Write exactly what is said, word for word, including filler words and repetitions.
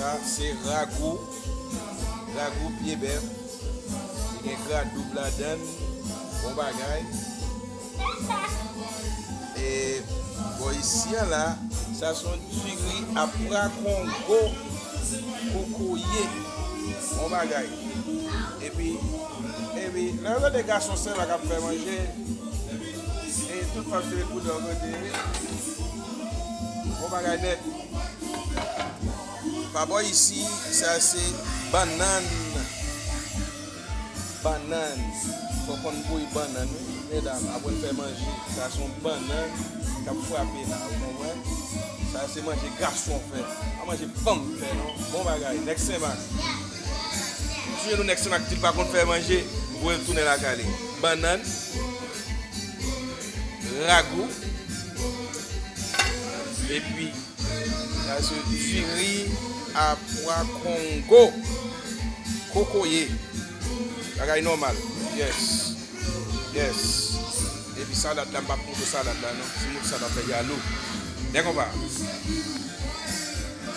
Sa se ragou, ragou pye bèf. Li gen gra doub ladan l. Bon bagay. E bò isi a la, sa se yon diri a pwa kongo kokoye. Bon bagay. Epi, epi, lè yo tande gason sèlman k ap fè manje, e tout fanm se met bouda yon kote. Bon bagay nèt. Pa bò isi, sa se bannann. Bannann. Fò konn bouyi bannann, wi, medam. Apre n fè manje. Sa se yon bannann k ap frape la, ou konprann? Sa se manje gason fè. Pa manje fanm fè, non. Bon bagay. Nèg Senmak. Swiv nou Nèg Senmak, di l pa konn fè manje, voye l tounen lakay li. Bannann, ragou, epi sa se diri a pwa kongo. Kokoye. Bagay nòmal. Yes. Yes. Epi salad la, m p ap montre salad la, non. Si m montre salad, m ap fè yalou. Byen konpa.